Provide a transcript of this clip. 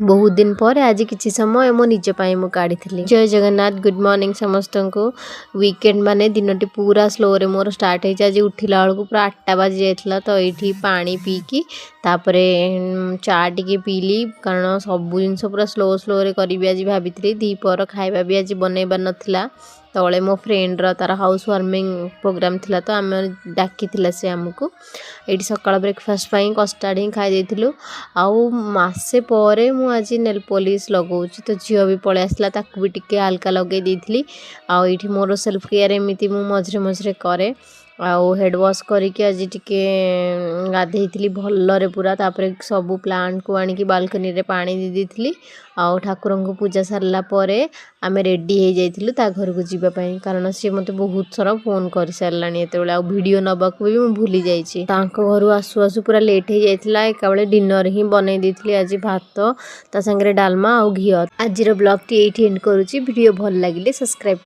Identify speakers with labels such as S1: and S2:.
S1: ବହୁତ ଦିନ ପରେ ଆଜି କିଛି ସମୟ ମୋ ନିଜ ପାଇଁ ମୁଁ କାଢ଼ିଥିଲି। ଜୟ ଜଗନ୍ନାଥ, ଗୁଡ଼୍ ମର୍ଣ୍ଣିଂ ସମସ୍ତଙ୍କୁ। ୱିକେଣ୍ଡ ମାନେ ଦିନଟି ପୁରା ସ୍ଲୋରେ ମୋର ଷ୍ଟାର୍ଟ ହେଇଛି। ଆଜି ଉଠିଲା ବେଳକୁ ପୁରା 8ଟା ବାଜି ଯାଇଥିଲା। ତ ଏଇଠି ପାଣି ପିଇକି ତାପରେ ଚା ଟିକେ ପିଇଲି, କାରଣ ସବୁ ଜିନିଷ ପୁରା ସ୍ଲୋ ସ୍ଲୋରେ କରିବି ଆଜି ଭାବିଥିଲି। ଦ୍ୱିପହର ଖାଇବା ବି ଆଜି ବନେଇବାର ନଥିଲା। ତଳେ ମୋ ଫ୍ରେଣ୍ଡର ତାର ହାଉସ୍ ୱାର୍ମିଂ ପ୍ରୋଗ୍ରାମ୍ ଥିଲା, ତ ଆମେ ଡାକିଥିଲା ସେ ଆମକୁ। ଏଇଠି ସକାଳ ବ୍ରେକଫାଷ୍ଟ ପାଇଁ କଷ୍ଟାର୍ଡ଼ ହିଁ ଖାଇ ଦେଇଥିଲୁ। ଆଉ ମାସେ ପରେ ମୁଁ ଆଜି ନେଲ୍ ପଲିସ୍ ଲଗାଉଛି। ତ ଝିଅ ବି ପଳେଇ ଆସିଲା, ତାକୁ ବି ଟିକେ ହାଲକା ଲଗାଇ ଦେଇଥିଲି। ଆଉ ଏଇଠି ମୋର ସେଲ୍ଫ କେୟାର ଏମିତି ମୁଁ ମଝିରେ ମଝିରେ କରେ। ଆଉ ହେଡ଼୍ ୱାଶ୍ କରିକି ଆଜି ଟିକେ ଗାଧେଇଥିଲି ଭଲରେ ପୁରା। ତାପରେ ସବୁ ପ୍ଲାଣ୍ଟକୁ ଆଣିକି ବାଲକୋନିରେ ପାଣି ଦେଇ ଦେଇଥିଲି। ଆଉ ଠାକୁରଙ୍କୁ ପୂଜା ସାରିଲା ପରେ ଆମେ ରେଡ଼ି ହେଇଯାଇଥିଲୁ ତା ଘରକୁ ଯିବା ପାଇଁ, କାରଣ ସିଏ ମୋତେ ବହୁତ ଥର ଫୋନ୍ କରିସାରିଲାଣି ଏତେବେଳେ। ଆଉ ଭିଡ଼ିଓ ନେବାକୁ ବି ମୁଁ ଭୁଲି ଯାଇଛି। ତାଙ୍କ ଘରୁ ଆସୁ ଆସୁ ପୁରା ଲେଟ୍ ହେଇଯାଇଥିଲା। ଏକାବେଳେ ଡିନର୍ ହିଁ ବନେଇ ଦେଇଥିଲି ଆଜି, ଭାତ, ତା ସାଙ୍ଗରେ ଡାଲମା ଆଉ ଘିଅ। ଆଜିର ବ୍ଲଗ୍ଟି ଏଇଠି ଏଣ୍ଡ କରୁଛି। ଭିଡ଼ିଓ ଭଲ ଲାଗିଲେ ସବସ୍କ୍ରାଇବ୍